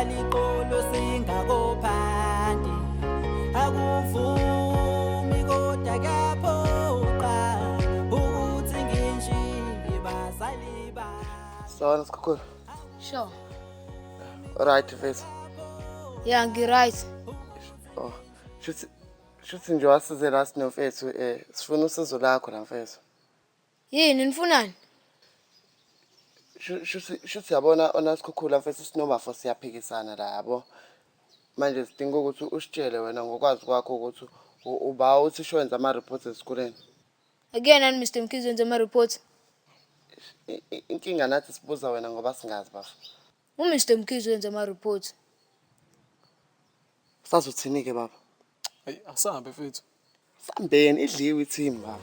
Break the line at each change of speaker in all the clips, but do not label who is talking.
Baliqolo singakophanti akuvumi kodwa kuyaphoqa ukuthi ngishiye bazali bami.
Sawubona Sikhukhulu.
Sure.
Alright mfethu.
Yeah, ngi-right.
Oh, shuthi shuthi nje wasize la sinomfethu eh sifuna usizo lakho la mfethu.
Yini nifunani?
Shuthi shuthi yabona ona Sikhukhula mfethu sinomafo siyaphikisana la yabo. Manje sidinga ukuthi usitshele wena ngokwazi kwakho ukuthi uba uthisha owenza ama reports esikoleni.
Akuyena ni Mr Mkhize wenza ama reports.
Inkinga nathi sibuza wena ngoba singazi bafo.
UMr Mkhize wenza ama reports.
Sazothini-ke baba?
Hey, asambe mfethu.
Sambeni idliwe i-team baba.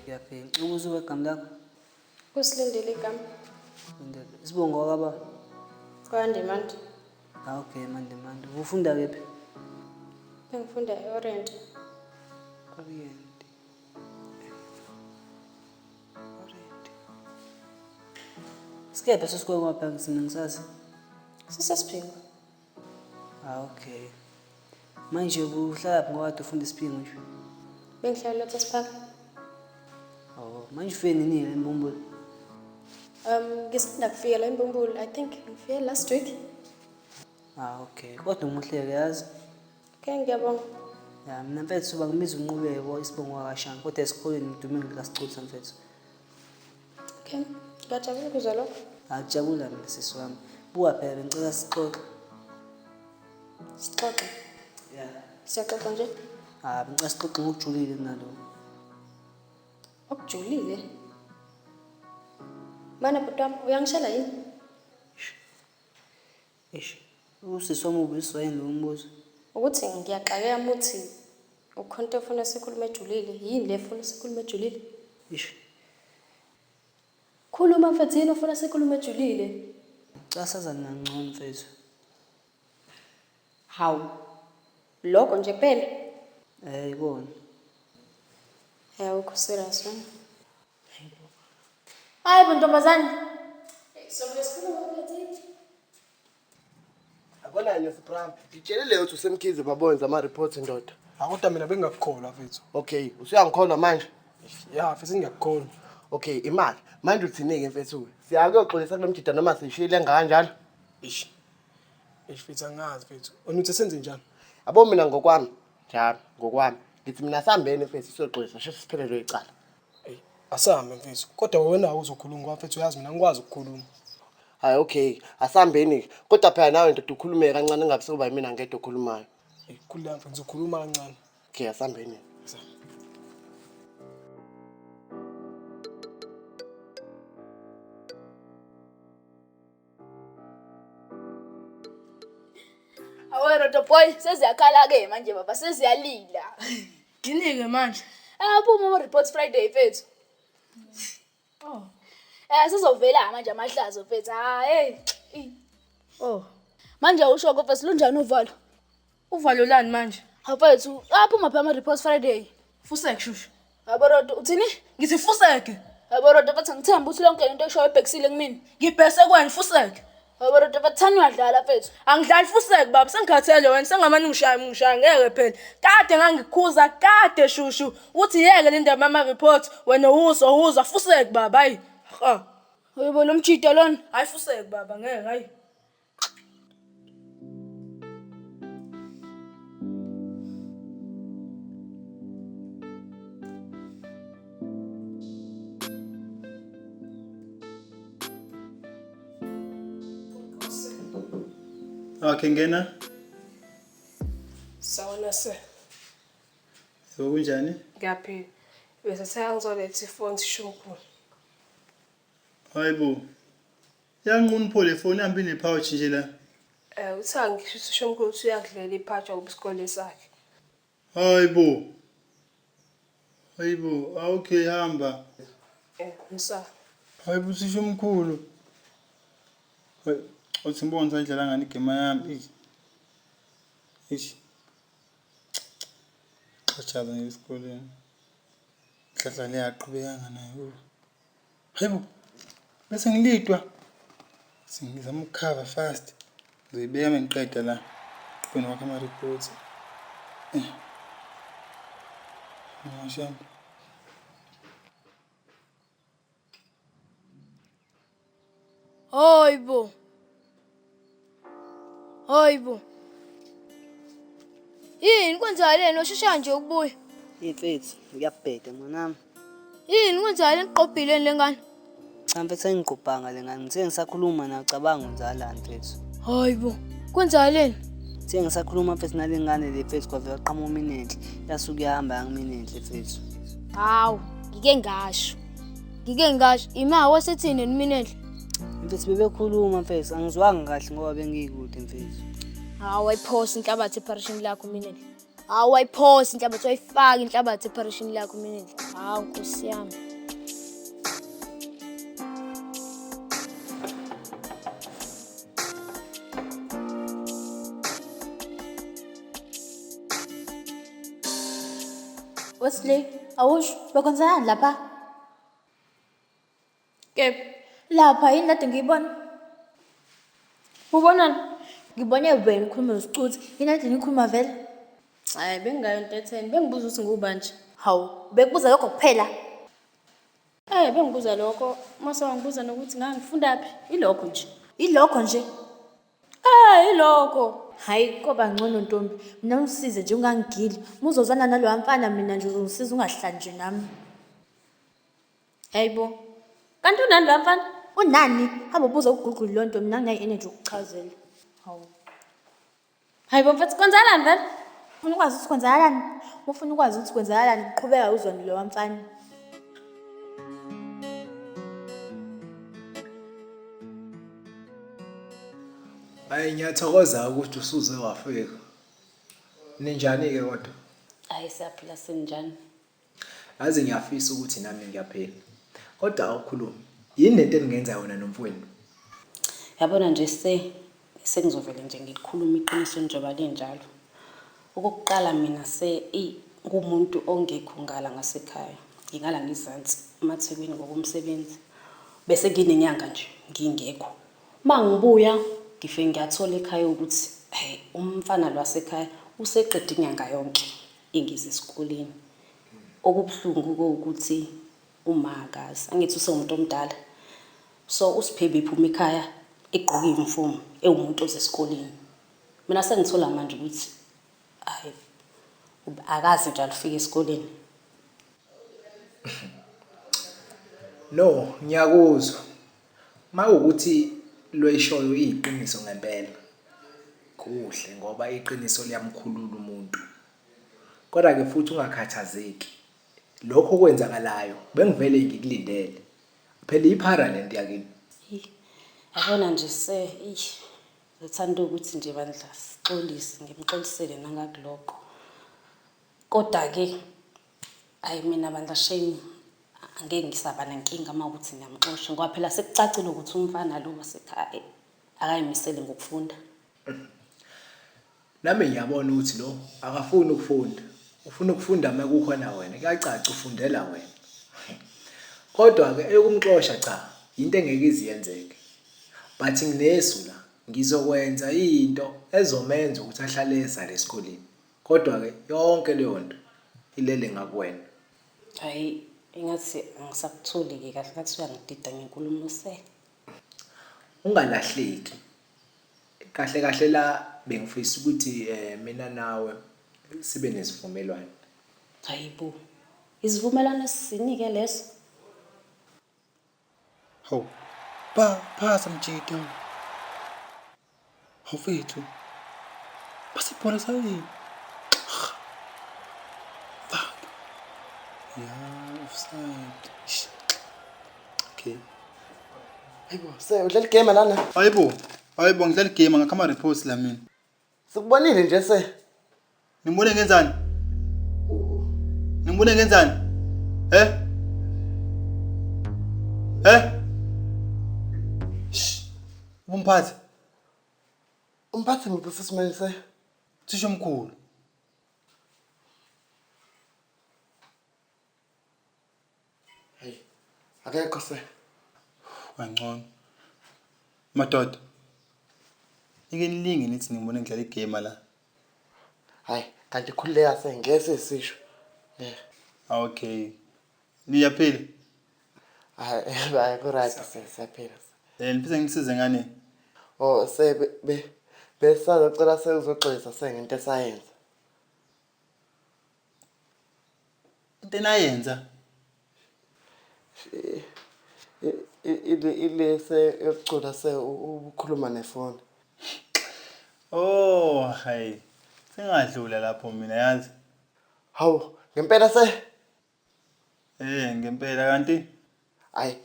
Ngiyaphila. Ukuze ube igama lakho.
Kusilindile igama.
Lindele. Isibongo wakaba.
KwaNdimande.
Ah okay, mande mande. Ufunda kephi?
Bengifunda e-Orient.
Orient. Orient. Sikephi sesikole kwapha ngisina ngisazi.
Sisesiphingo.
Ah okay. Manje ubuhlala phi ngoba kade ufunda isiphingo nje?
Bengihlala eLotus Park.
Oh, manje ufike nini la eMbumbulu?
Ngisanda kufika la eMbumbulu. I think ngifike last week.
Ah okay. Kodwa umuhle-ke yazi.
Okay, ngiyabonga.
Ya mina mfethu bangibiza uNqubeko isibongo wakashanga kodwa esikoleni ngidume ngikasicutha mfethu.
Okay, ngiyajabula ukuzwa lokho.
Akujabula mina sisi wami. Buka phela bengicela sixoxe.
Sixoxe.
Ya.
Siyaxoxa nje.
Ah bengicela sixoxe ngokujulile kunalokho.
Okujulile. Mana bhuti wami uyangishela yini?
Eish. Usisi wami ubizwa yini lo mbuzo?
Ukuthi ngiyaxakeka muthi ukhona into efuna sikhulume ejulile. Yini le efuna sikhulume ejulile?
Eish.
Khuluma mfethu yini ofuna sikhulume ejulile?
Cha sazane kangcono mfethu.
Hawu. Lokho nje kuphela.
Eh ikona.
Eh awukho serious wena.
Hayi bo ntombazane.
Yabona yena Sibram, ngitshele leyo ukuthi usemkhize babonza ama reports ndoda.
Kodwa mina bengingakukholwa mfethu.
Okay, usuyangikholwa manje?
Ya, mfethu ngiyakukholwa.
Okay, imali. Manje uthini-ke mfethu? Siya kuyoxolisa kulo mjida noma siyishiyile engakanjalo?
Eish. Eish mfethu angazi mfethu. Wena uthi senze njani?
Yabo mina ngokwami, njalo ngokwami. Ngithi mina sambeni mfethu siyoxolisa sheshe siphelelwe icala.
Ey, asambe mfethu. Kodwa wena uzokhuluma ngoba mfethu uyazi mina ngikwazi ukukhuluma.
Hayi okay, asambeni-ke. Kodwa phela nawe ndoda ukhulume kancane engabe sekuba yimina ngedwa okhulumayo.
Ey, khululeka mfethu ngizokhuluma kancane.
Okay, asambeni.
Awe Roto boy, seziyakhala ke manje baba, seziyalila.
Yini-ke manje?
Eh phuma ama reports Friday mfethu.
Oh.
Eh sizovela manje amahlazo mfethu. Ah hey.
Oh.
Manje usho ko mfethu lunjani uvalo?
Uvalo lani manje?
Ha mfethu, aphuma phela ama reports Friday.
Fuseke shushu.
Yabo Roto, uthini?
Ngithi fuseke.
Yabo Roto mfethu ngithemba ukuthi lonke into eshoyo ibhekisile kumina.
Ngibhese kwani fuseke.
Yabo Roto mfethu thani uyadlala mfethu.
Angidlali fuseke baba sengikhathele wena sengamane ungishaya ungishaya ngeke phela. Kade ngangikhuza kade shushu uthi yeke le ndaba yama report wena uzwa uzwa fuseke baba hayi. Ha.
Yebo lo mjida lona.
Hayi fuseke baba ngeke hayi.
Okay, ngena.
Sawona sir.
Yebo kunjani?
Ngiyaphila. Bese sengizoletha ifoni thishomkhulu.
Hayibo. Yanquna pho le phone ihambe ne-pouch nje la.
Eh uthi angisho thishomkhulu uthi uyakudlela iphatshwa ngoba isikole sakhe.
Hayibo. Hayibo, ah, okay hamba.
Eh msa.
Hayibo thisha omkhulu. Hayi, uthi ngibona indlela ngani igema yami. Eish. Eish. Xhatshaza nje esikoleni. Inhlahla le aqhubekanga nayo. Hayibo. Bese ngilidwa. Sengizama ukukhava fast. Ngizoyibeka mengiqeda la. Qhubeka nokwakha ama-reports. Eh. Ngashamba.
Hayibo. Hayibo. Yini kwenzakaleni ushesha nje ukubuya?
Hey mfethu, ngiyabheda mnganami.
Yini kwenzakaleni iqobhile le ngane?
Cha mfethu angiqobhanga le ngane. Ngithe ngisakhuluma nawe cabanga wenzalani mfethu.
Hayibo. Kwenzakaleni?
Ngithe ngisakhuluma mfethu nale ngane le mfethu kwavele kwaqhamuka uMinenhle. Yasuke yahamba yangiminenhle mfethu.
Hawu, ngike ngasho. Ngike ngasho ima wasethini niminenhle.
Mfethu bebekhuluma mfethu angizwanga kahle ngoba bengikude mfethu.
Hawu wayiphosa inhlabathi epharishini lakho minenhle. Hawu wayiphosa inhlabathi wayifaka inhlabathi epharishini lakho minenhle. Hawu Nkosi yami.
Wesley, awusho bekwenzakani lapha?
Kephi?
Lapha yini kade ngiyibona?
Ubonani?
Ngibone wena ukhuluma nosicuthi. Yini kade nikhuluma vele?
Hayi bengingayo into etheni. Bengibuza ukuthi ngubani nje.
Hawu, bekubuza lokho kuphela.
Eh bengibuza lokho, mase wangibuza nokuthi ngangifundaphi. Ilokho nje.
Ilokho nje.
Eh ilokho.
Hayi koba ngcono ntombi. Mina ungisize nje ungangigili. Muzozana nalowa mfana mina nje uzongisiza ungahlali nje nami.
Hayibo. Kanti unani la mfana?
Unani? Hamba ubuza uGoogle leyo nto mina anginayo energy yokuchazela. Hawu.
Hayibo mfethu kwenzakalani vele?
Ufuna ukwazi ukuthi kwenzakalani? Ufuna ukwazi ukuthi kwenzakalani? Qhubeka uzwane lowa mfana.
Hayi ngiyathokoza ukuthi usuze wafika. Ninjani-ke kodwa?
Hayi siyaphila sinjani?
Yazi ngiyafisa ukuthi nami ngiyaphila. Kodwa awukhulumi. Yini lento eningenza yona nomfowenu?
Yabona nje se sengizovele nje ngilikhuluma iqiniso njengoba linjalo. Okokuqala mina se ngumuntu ongekho ngala ngasekhaya. Ngingala ngezansi emaThekwini ngokomsebenzi. Bese nginenyanga nje ngingekho. Uma ngibuya ngifike ngiyathola ekhaya ukuthi hey umfana lo wasekhaya useqede inyanga yonke ingize esikoleni. Okubuhlungu ukuthi uma akazi angithi usewumuntu omdala. So uSiphebe ephuma ekhaya egqoke i-uniform ewumuntu oze esikoleni. Mina sengithola manje ukuthi hayi akazi nje alufike esikoleni.
No, ngiyakuzwa. Mawukuthi loyishoyo iyiqiniso ngempela. Kuhle ngoba iqiniso liyamkhulula umuntu. Kodwa ke futhi ungakhathazeki. Lokho okwenzakalayo bengivele ngikulindele. Phela iphara lento yakini.
Yabona nje se ngithanda ukuthi nje bandla sixolise ngimxolisele nangakulokho. Kodwa ke hayi mina bandla shame angeke ngisaba nenkinga uma ukuthi ngiyamxosha ngoba phela sekucacile ukuthi umfana lo wasekhaya akayimisele ngokufunda.
Nami ngiyabona ukuthi lo akafuni ukufunda. Ufuna ukufunda uma kukhona wena. Kuyacaca ufundela wena. Kodwa ke eyokumxosha cha, into engeke iziyenzeke. But nginesu la, ngizokwenza into ezomenza ukuthi ahlale eza esikoleni. Kodwa ke yonke leyo nto ilele ngakuwena.
Hayi ingathi angisakutholi ke kahle ngathi uyangidida ngenkulumo se.
Ungalahleki. Kahle kahle la bengifisa ukuthi mina nawe sibe nesivumelwano.
Hayibo. Isivumelwano sinike leso.
Hawu. Ba phasa mjito. Hawu mfethu. Basibhola sayini. Fuck. Yeah, offside. Okay.
Hayibo, se udlala igame lana.
Hayibo. Hayibo ngidlala igame ngakha ama reports la mina.
Sikubonile nje se.
Ningibone ngenzani? Ningibone ngenzani? Eh? Eh? Shh. Umphathi.
Umphathi muphi futhi manje se?
Thisha omkhulu.
Hey, akekho se.
Kangcono. Madoda. Nike nilinge nithi ngibone ngidlala igame la.
Hayi, kanti khululeka se ngeke sisho. Ngeke.
Okay. Niyaphila?
Hayi, hayi ku right se siyaphila.
Eh nifisa ngisize ngani?
Oh, se be besazocela sekuzoxolisa se ngento esayenza.
Into enayenza?
Ile ile se yokucula se ubukhuluma nefoni.
Oh, hayi. Sengadlula lapho mina yazi.
Hawu, ngempela se?
Eh, ngempela kanti?
Hayi,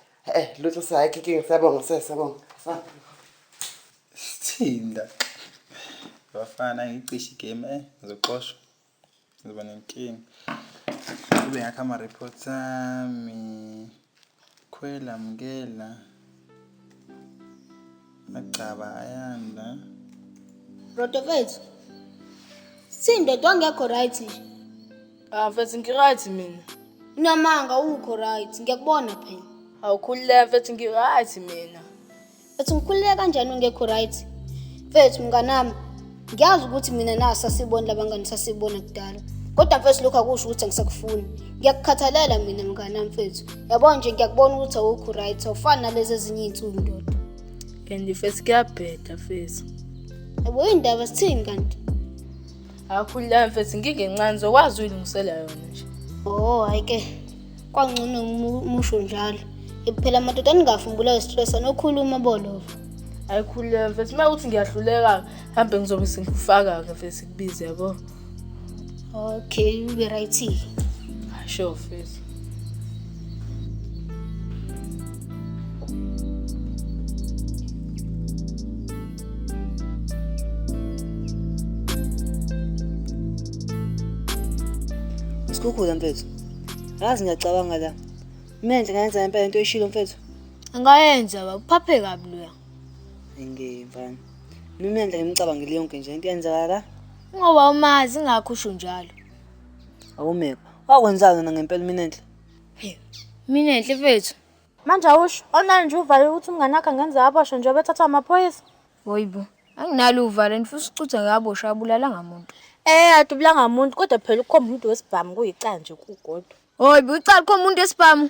lutho se ayikho inkinga siyabonga se siyabonga.
Sithini la? Bafana ngicishe igame ngizoxoshwa. Ngizoba nenkinga. Kube ngakho ama-reports ami. Khwela mkela. Magcaba ayanda.
Rodo mfethu. Sindoda ongekho right nje.
Ah mfethu ngi-right mina.
Unamanga ukho right, ngiyakubona phela.
Awukhululeka mfethu ngi-right mina.
Mfethu ngikhululeka kanjani ungekho right? Mfethu mnganami, ngiyazi ukuthi mina nawe sasibona labangani sasibona kudala. Kodwa mfethu lokhu akusho ukuthi angisakufuni. Ngiyakukhathalela mina mnganami mfethu. Yabona nje ngiyakubona ukuthi awukho right, awufani nalezi ezinye iy'nsuku ndoda.
And mfethu kuyabheda mfethu.
Yabo indaba sithini kanti?
Awukhululeka mfethu ngingencane ngizokwazi uyilungisela yona nje.
Oh hayi ke. Kwangcono umusho njalo. Phela madoda ningafi ngibulawa stress anokhuluma bolova.
Ayikhululeka mfethu uma uthi ngiyahluleka hambe ngizobe sengikufaka ke mfethu kubize yabo.
Okay, ube right.
Sure mfethu.
Sikhukhula mfethu. Yazi ngiyacabanga la. Mina ngayenza impela into oyishilo mfethu.
Angayenza baba, uphaphe kabi loya.
Nge mfana. Mina ndlela ngimcabangile yonke nje into yenzakala la.
Ngoba umazi ingakho usho njalo.
Awumeko. Wakwenzani wena ngempela mina enhle?
Mina enhle mfethu.
Manje awusho, awunalo nje uvalo ukuthi umngane wakhe angenza aboshwe njengoba ethathwa amaphoyisa?
Hoyibo, anginalo uvalo ngifisa ukucutha ngaboshwa abulala ngamuntu.
Adubula ngamuntu kodwa phela ukukhomba umuntu wesibhamu kuyicala nje kukodwa.
Hoyibo, icala ukukhomba umuntu wesibhamu?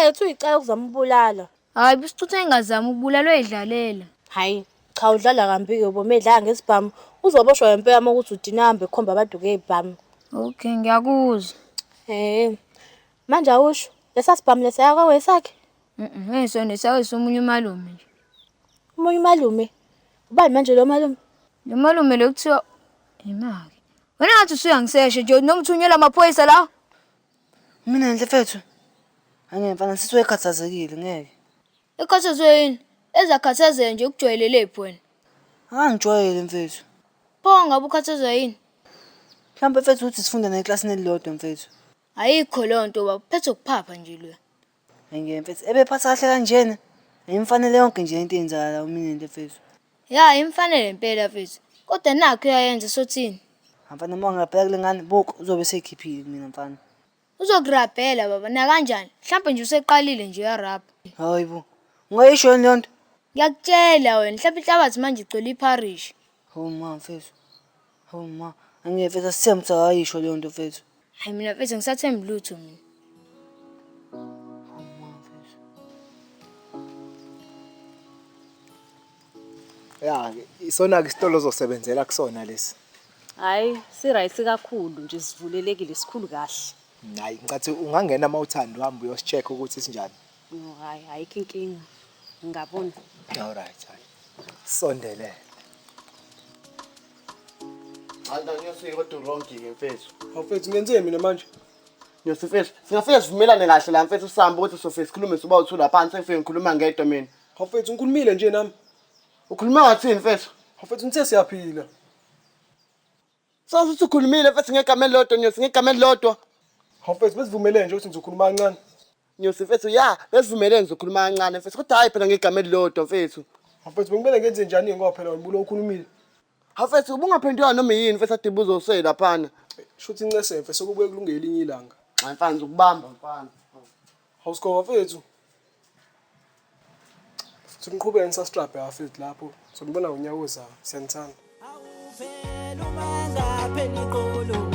Uthi uyicala ukuzama ukubulala.
Hayi, busicutha engazama ukubulala uyidlalela.
Hayi, cha udlala kambi-ke bo, medlala ngesibhamu. Uzoboshwa ngempela uma ukuthi udina ahambe ekhomba abantu ngezibhamu.
Okay, ngiyakuzwa.
Manje awusho, lesa sibhamu lesaya kwawesakhe?
Nesakhe somunye umalume nje.
Omunye umalume? Ubani manje lo malume?
Lo malume lo kuthiwa imaki. Wena ngathi usuyangisesha nje noma uthunyelwa amaphoyisa la?
Mina enhle mfethu. Angeke mfana sithi wekhathazekile ngeke.
Ekhathazwe yini? Ezakhathazeka nje ukujwayelele phi wena?
Angijwayele mfethu.
Pho ngabe ukhathazwa yini?
Mhlawumbe mfethu uthi sifunda neklasini elilodwa mfethu.
Ayikho leyo nto baba, uphethe ukuphapha nje loya.
Ngeke mfethu, ebephatha kahle kanjena. Ayimfanele yonke nje into eyenzakala mina enhle mfethu.
Ya, imfanele impela mfethu. Kodwa nakho uyayenza sothini?
Mfana uma ngingabheka kule ngane buka uzobe seyikhiphile mina mfana.
Uzokurabhela baba na kanjani? Mhlawumbe nje useqalile nje uyarabha.
Hayibo. Ungayisho yini leyo nto?
Ngiyakutshela wena, mhlawumbe inhlabathi manje igcwele ipharishi.
Hawu ma mfethu. Hawu ma, angeke mfethu asithembe ukuthi akayisho leyo nto mfethu.
Hayi mina mfethu ngisathembi lutho mina.
Ya, isona ke isitolo ozosebenzela kusona lesi.
Hayi, si-right kakhulu nje sivulelekile sikhulu kahle.
Hayi, ngicathi ungangena uma uthanda uhambe uyosicheck ukuthi sinjani.
No, hayi, ayikho inkinga. Ngingabona.
All right, hayi. Sondele.
Hayi nyosi kodwa wrong-ke mfethu.
Hawu mfethu ngenzeni mina manje?
Nyosi mfethu, singafike sivumelane kahle la mfethu sihambe ukuthi sofike sikhulume siba uthula phansi ngifike ngikhuluma ngedwa mina.
Hawu mfethu ngikhulumile nje nami.
Ukhuluma ngathini mfethu?
Hawu mfethu ngithe siyaphila.
Sazi ukuthi ukhulumile mfethu ngegama elilodwa Nyosi ngegama elilodwa.
Hawu mfethu besivumelene nje ukuthi ngizokhuluma kancane.
Nyosi mfethu ya, besivumelene ngizokhuluma kancane mfethu kodwa hayi phela ngegama elilodwa mfethu.
Hawu mfethu bekumele ngenze njani ngoba phela wena ubulo ukhulumile.
Hafethu ubungaphendula noma yini mfethu ade ibuzo uselaphana.
Shuthi incese mfethu sekubuye kulunge elinye ilanga.
Hayi mfana ngizokubamba mfana.
Awusikova mfethu. Futhi niqhubeke nisastraphe bafethu lapho. Sonibona ngonyaka ozayo. Siyanithanda.
Phela uma ngaphela iqolo.